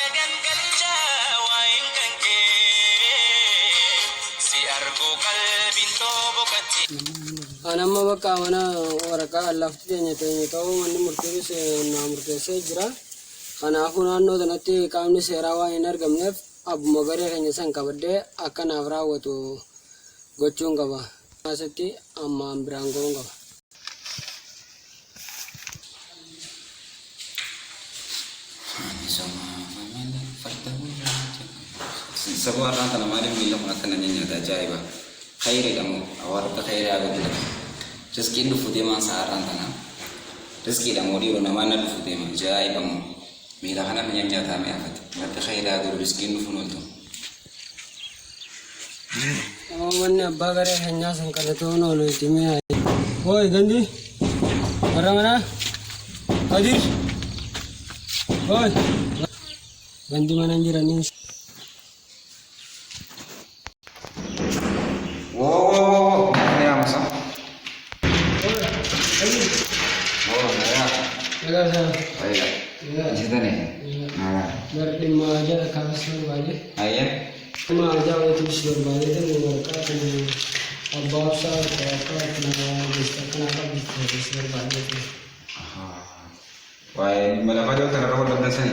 Na gangalcha waa'een kan kee si arguu qalbiin too boqotti. An amma bakka mana waraqaa lafti teenya teenya ta'uu manni murtiinis naa murteessee jira. Kanaafuu naannoo sanatti qaamni seeraa waan hin argamneef abbuma garee keenya san qabadhee akka naaf raawwatu gochuun qaba. Asitti ammaan biraan ga'uun qaba. Sababa har'aan tana maaliif miila kun akka na nyaata ajaa'iba. Khayriidha moo hawaarratti khayrii haa godhu lafa. Riskiin dhufu deemaan sa'a har'aan tana. Riskiidha moo dhiiroo namaan na dhufu deema ajaa'iba moo. Miila kana na nyaataa mi'a afate. Rabbi khayrii haa godhu riskiin dhufuun ooltu. Manni abbaa garee keenyaa san kana ta'uun oolu itti mi'a. Hooy gandi warra manaa Kadir hooy gandi mana hin jiranii. Woo woo woo woo. Ni amsa. Woo nagaa. Nagaa isaa. Ayya. Jitane. Nagaa. Bar dhimma ajaa kaasuu barbaade. Ayya. Dhimma ajaa wayiitiif si barbaade ta'e waraqaa kana abbaa obsaa akka kana akka qabdu si barbaade. Waa'ee dhimma lafaa dhiyoo kanarra wal dhabdan sani.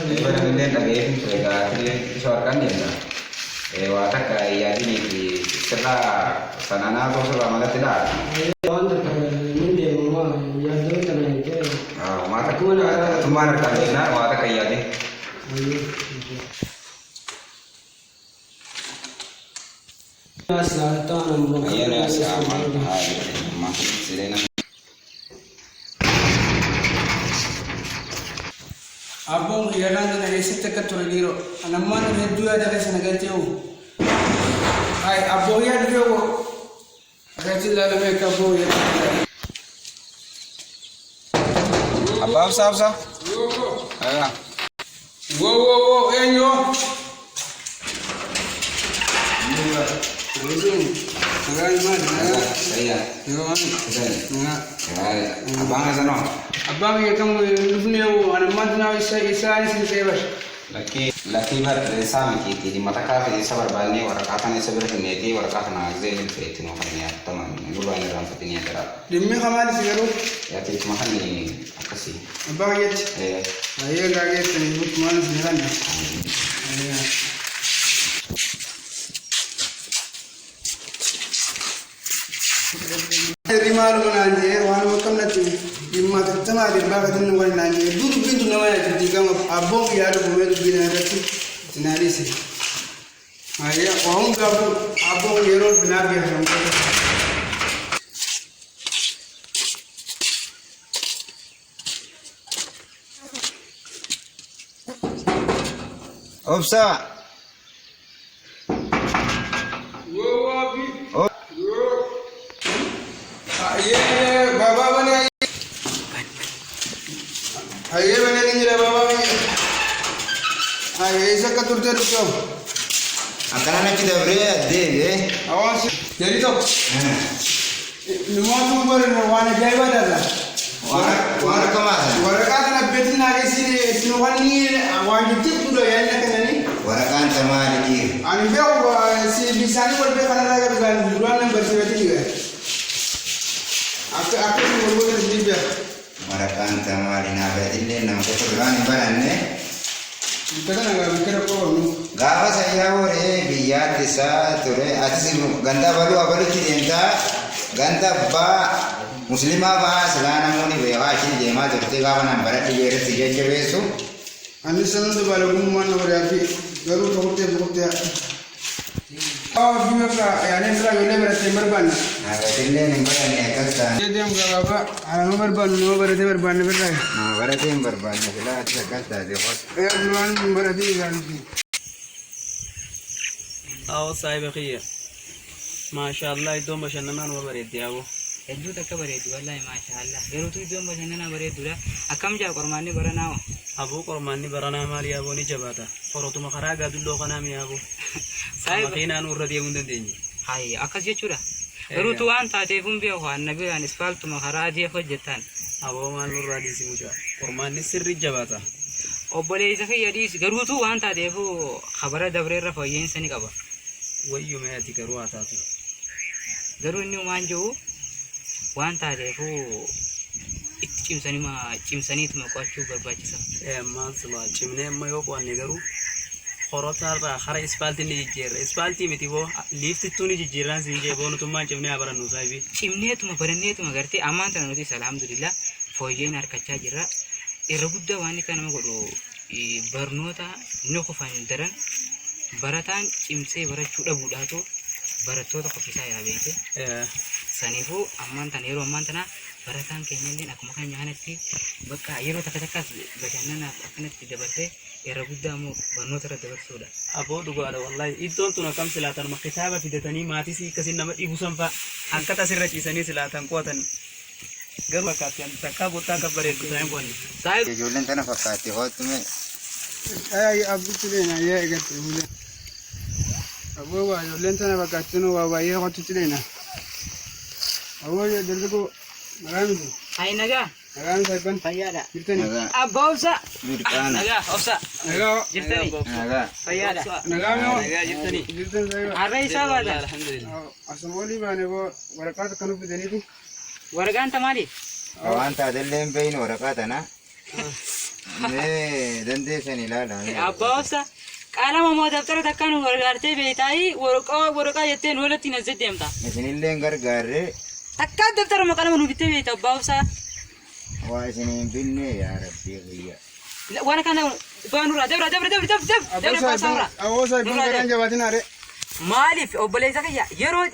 Dhimma namillee dhaga'ee ture gaafillee isa harkaan deemna. Waa takka yaadinii fi sirraa sananaa too sirraa malatti dha. Waan takka min deemamaa yaaddoon tana jettee. Waa takka tummaan harkaan deemna waa takka yaadin. Ayyaana saamaan haa jedhee ammaa sireena. Abboon kiyya kaan tana eessatti akka ture dhiiroo. Anammaan tana hedduu yaada keessa na galchee hoo. Hai abboo kiyyaa dhufee hoo. Akkatti ilaalamee akka abboo kiyyaa. Abbaa obsaa obsaa. Ayaa. Woo woo woo eenyu hoo? Nagaan maali? Nagaa. Ayyaa. Nagaa maali? Nagaa. Abbaan keessan hoo? Abbaan kiyya kam hin dhufne hoo anammaan tana isa isaan isin seebar. Lakkii lakkii bar isaa mitiitti dhimma takkaa fi isa barbaannee waraqaa kana isa bira finneetii waraqaa kana gisee inni dhufe itti nuu kennee hatattamaan nurraa hin irraanfatinii adaraa. Dhimmi kamaan isin garuu Yaati ittuma kan akkasii. Abbaa kiyyatti. Ayyee gaa geessanii guutumaan isin kanna. Ayyee. Irri maaluma naan jee waanuma akkam natti dhimma tattamaa dhibbaa katinni waan naan jee hedduu dubbiin tun nama yaachifti gama abboon kiyyaa dhufumee dubbii tana irratti itti naa dhiise. Ayyee waa hundaafuu abboon yeroo binaa beekamu. Obsaa. Hayyee banee ni jira baabaa biyya. Hayyee isa akka turtee dhuftoo. Akkanaan achi dabree deebi'ee. Hawaasi jedhi tokko. Numaatu bara waan ajaa'ibaa taata. Waan akka maasa. Waraqaa kana beetiin naa geessine wanni waan jijjiirtuudha yaadni akkananii. Waraqaan tamaali dhiira. Ani beeku si bisaanii wal beekan irraa gadi gaan duraan nan barsiifatii jira. Akka akka isin wal godhan isin beeku. Waraqaan tamaali naaf illee nama tokko duraan hin baranne. Bakka kana gaa bakka rakkoo qabnu. Gaafa sayyaa horee biyyaatti isaa ture atis ganda abaluu abalutti deemtaa ganda abbaa musliimaa fa'aa silaa namoonni beekaa achi deemaa turte gaafa naan baradhi jeerratti jajjabeessu. Anis sanan dabaalagummaan na godhaa fi garuu tokkottee boqottee. Abdii bakka yaadeen biraa ijoollee barattee hin barbaanne. Naafatillee hin baranne akkas taane. Deem gabaabaa nama barbaannu nama baratee barbaanne birraa. Nama baratee hin barbaanne silaa atis akkas taate qofa. Duraan hin baratin ilaaluufi. Awoo saahiba kiyya. Maashaallah iddoon bashannanaa numa bareeddi aboo. Hedduu takka bareeddi wallahi maashaallah. Garuutu iddoon bashannanaa bareedduudha. Akkam jaa qormaanni baranaa hoo? Aboo qormaanni baranaa maali aboo ni jabaata. Korotuma karaa gaadulloo kanaa mi aboo. Saahiba. Makiinaa nu irra deemuu hin dandeenye. Hayi akkas jechuudha. Garuutu waan taateef hin beeku annabi an ispaaltuma karaa adii hojjettaan. Aboo maal nurraa dhiisi mucaa. Qormaanni sirri jabaata. Obboleessa kiyya dhiisi garuutu waan taateef habara dabreerra fooyya'insa ni qaba. Wayyume ati garuu haa taatu. Garuu inni waan jiru waan taateef itti cimsanii cimsaniituma qo'achuu barbaachisa. Maal silaa cimnee amma yoo qo'anne garuu horotaarraa hara ispaaltii ni jijjiirra. Ispaaltii miti boo liiftittuu ni jijjiirraan siin jee boo nutummaan cimnee haa barannu saahibii. Cimneetuma baranneetuma gartee ammaan tana nutis alhamdulillah fooyya'ina harkachaa jirra. Irra guddaa waan akka nama godhu barnoota ni kufan daran barataan cimsee barachuu dhabuudhaatu barattoota qoffisaa yaa beekte. Saniifuu ammaan tana yeroo ammaan tana barataan keenyalleen akkuma keenya kanatti bakka yeroo takka takkaas bashannanaaf akkanatti dabarsee irra guddaa immoo barnoota irra dabarsuudha. Aboo dhugaadha wallahi iddoon tun akkam silaatanuma kitaaba fidatanii maatisii akkasin nama dhibu san fa'a akka tasirra ciisanii silaatan qo'atan garuu fakkaatti takkaa bottaa akka bareeddu ta'een qo'anne. Saayib Ijoolleen tana fakkaatti hoottume. Ay abbitti leena yaa egatte bule. Aboo waa ijoolleen tana fakkaatti nu waa baay'ee hottutti leena. Aboo dargaggoo nagaa miti. Hai nagaa. Nagaa miti abban. Fayyaadha. Jirtani. Nagaa. Abbaa obsa. Mirqaana. Nagaa obsa. Nagaa. Jirtani. Nagaa. Fayyaadha. Nagaa moo. Nagaa jirtanii. Jirtan saayiba. Har'a isaa baata. Alhamdulillah. Asuma olii baane boo waraqaa takka nu fidaniiti. Waraqaan tamaali. Waan taatellee hin beeyne waraqaa tana. Mee dandeessan ilaala. Abbaa obsa. Qalama moo dabtara takka nu gargaartee beektaayii waraqaa waraqaa jettee nu walitti nas deddeemta. Isinillee hin gargaarre Takka dabtara moo qalama nu bittee beekta abbaa obsa. waa isin hin binne yaa rabbii kiyya. Waan kana baanurraa dabra dabra dabra dabra dabra dabra baasaurraa. Aboo saayiban garaan jabaatin haadhe. Maaliif obboleessa kiyya yeroo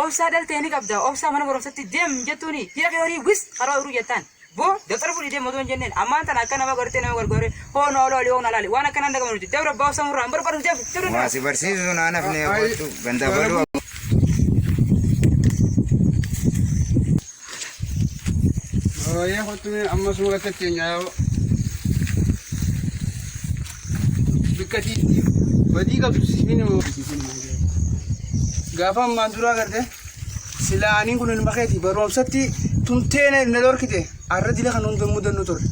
obsaa dhaltee ni qabda obsaa mana barumsatti deem jettuuni hira kee horii wis karaa horii jettaan boo dabtara fuudhii deem otoo hin jenneen ammaan tana akka nama gartee nama gargaare hoona olaali hoona olaali waan akkanaan dhagamu nuti dabra abbaa obsaa murraa hin barbaadu dabra dabra. Waa si barsiisu naan hafne hoottu ganda baluu. Baay'ee hottume amma suura keenya yaa'u. Bikka badii qabdu siifin immoo. Gaafa ammaan duraa garte silaa aniin kun ilma keeti barumsatti tumtee na dhorkite arra dila kan hunda mudannu ture.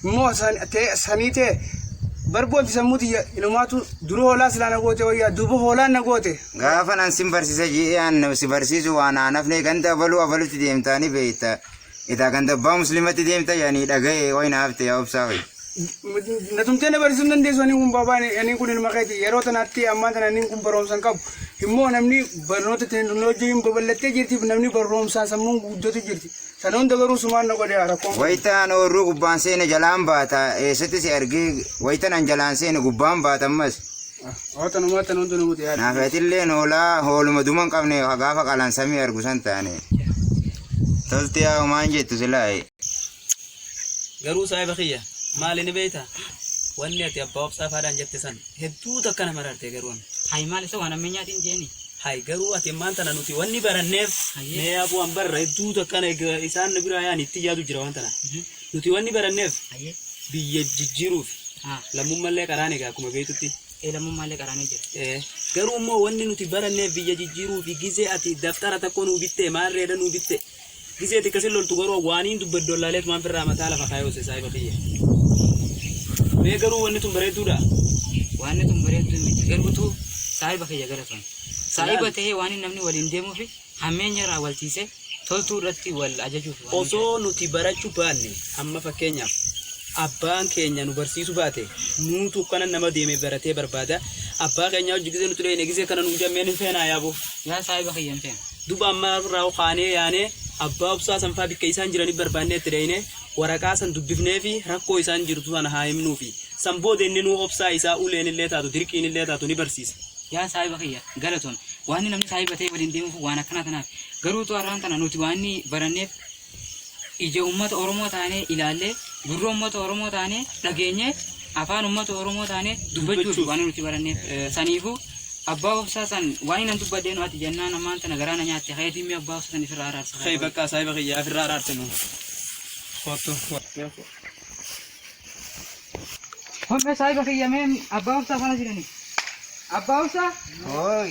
Immoo sanii ta'e barboonti sammuu tiyya inumaatu dura hoolaa silaa na goote wayyaa duuba hoolaan na goote. Gaafa nan sin barsiisa ji'aan si barsiisu waan naan hafne ganda abaluu abalutti deemtaani beekta. Itaa ganda abbaa muslimatti deemta yaani dhaga'e wayi na hafte yaa obsaa wayi. Na tumtee na barsiisuu hin dandeessu aniin kun baabaa aniin kun ilma keeti yeroo tanaatti ammaan tana aniin kun barumsa hin qabu. Immoo namni barnoota teekinooloojiin babal'attee jirti namni barumsaan sammuun guddatu jirti. Sana hunda garuu sumaan na godhe rakkoon. Wayitaan oorruu gubbaan seene jalaan baata eessatti si argee wayitaan an jalaan seene gubbaan baata ammas. Hootanumaa tan hundi nu yaada. Naafeetilleen hoolaa hooluma duma hin qabne gaafa qalan samii argu san taane. Tolti yaa homaan jettu silaaye. Garuu saahiba kiyya maali ni beekta wanni ati abbaa obsaa faadhaan jette san hedduu takka nama rarte garuu amma. Hai maal isa waan ammeenyaatiin jeeni. Hai garuu ati ammaan tana nuti wanni baranneef Hayyee. mee abuu an barra hedduu takka isaan nu biraa yaani itti yaadu jira waan tana. Nuti wanni baranneef Hayyee. biyya jijjiiruuf Haa. lammummallee qaraan egaa akkuma beektutti. Lammummallee qaraanee jira. Garuu immoo wanni nuti baranneef biyya jijjiiruu fi gizee ati daftara tokko nuu bitte maal reeda nuu bitte gizee ati akkasin loltu garuu waaniin dubbaddoon maan firraa mataa lafa kaayoo saahiba kiyya. Mee garuu wanni tun bareedduudha. Waan tun bareedduu miti garuutu saahiba kiyya galatoon. Saahiba ta'ee waan namni waliin deemuufi hammeenya irraa wal tiisee toltuu irratti wal ajajuuf. Osoo nuti barachuu baanne amma fakkeenyaaf abbaan keenya nu barsiisuu baate nuutu kana nama deeme baratee barbaada. Abbaa keenya hojii gizee nuti dheene gizee kana nu jammeen hin feenaa yaaboo. Yaa saahiba kiyya hin feena. Duba amma irraa kaanee yaanee abbaa obsaa sanfaa bikka isaan jiranii barbaannee itti dheeyne waraqaa san dubbifnee fi rakkoo isaan jirtu sana haa himnuufi. San booda inni nuu obsaa isaa uleen illee taatu dirqiin illee taatu ni barsiisa. Yaa saahiba kiyya galatoon waan namni saahiba ta'ee waliin deemuuf waan akkana tanaaf garuutu har'aan tana nuti waan baranneef ija uummata Oromoo taanee ilaallee gurra uummata Oromoo taanee dhageenyee afaan uummata Oromoo taanee dubbachuuf waan nuti baranneef saniifuu abbaa obsaa san waan inni dubbadheen ati jennaan ammaan tana garaana nyaatte hayetiin mi abbaa obsaa san ifirraa araarsa. Kai bakka saahiba kiyya afirraa araarsinu. Kottu. Homme saahiba kiyya mee abbaa obsaa kana jirani. Abbaa obsaa. Hooy.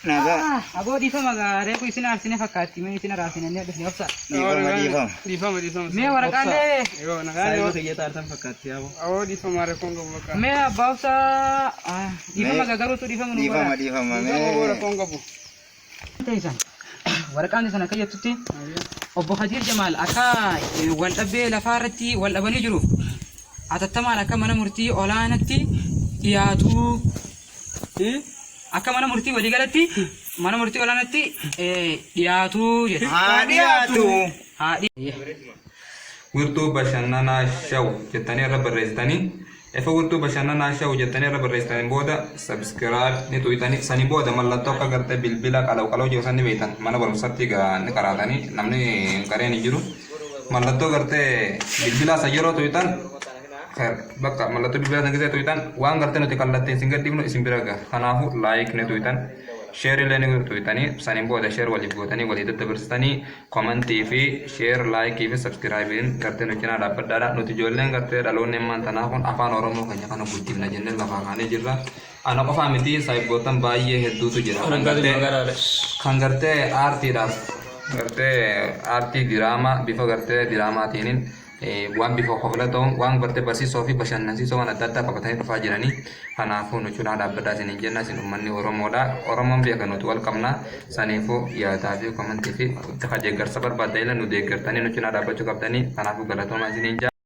Nagaa. Aboo dhiifama reefu isin aarsine fakkaatti mee isin araarsinannee dhufne obsa. Dhiifama dhiifama. Dhiifama dhiifama. Mee waraqaalee Yoo nagaa Saayiba kiyya taartan fakkaatti yaaboo. Awoo dhiifama rakkoon qabu bakka. mee abbaa obsa dhiifama gagaruutu dhiifama nu Dhiifama godha. dhiifama Dhiifama boo mee. rakkoon qabu. Teessan waraqaan teessan akka jettutti obbo Khadiir Jamaal akka wal dhabbee lafaa irratti wal dhabanii jiruuf atattamaan akka mana murtii olaanaatti dhiyaatu akka mana murtii waliigalatti mana murtii olaanaatti dhiyaatu jedhe. Haa dhiyaatu. Haa dhiyaatu. Wirtuu Bashannanaa Shaw jettanii irra barreessitanii efa Wirtuu Bashannanaa Shaw jettanii irra barreessitanii booda subscribe ni tuqxanii sanii booda mallattoo akka gartee bilbila qalaw qalaw jiru san ni beektan mana barumsatti gaa ni qaraatanii namni qareen hin jiru mallattoo gartee bilbilaa san yeroo tuqxan bakka mallattoo bilbilaa san keessa tuqxan waan gartee nuti kallattiin isin gadhiifnu isin bira gaha. Kanaafuu like ni tuqxan, share illee ni tuqxanii saniin booda share waliif gootanii walii daddabarsitanii komantii fi share like fi subscribe gartee nu cinaa dhaabbadhaadha. Nuti ijoolleen gartee dhaloonni ammaan tanaa kun afaan Oromoo keenya kana guddifna jennee lafaa kaanee jirra. Ana qofaa miti saayibboottan baay'ee hedduutu jira. Kan gartee aartiidhaaf gartee aartii diraamaa bifa gartee diraamaatiinin waan bifa kofla ta'uun waan gartee barsiisoo fi bashannansiisoo waan adda addaa qabatanii dhufaa jiranii kanaafuu nu cinaa dhaabbadhaa isiniin jenna isin uummanni Oromoodha. Oromoon beeka nuti wal qabna saniifuu yaadaa fi komantii fi deeggarsa barbaaddan illee nu deeggartanii nu cinaa dhaabbachuu qabdanii kanaafuu galatoomaa isiniin jenna.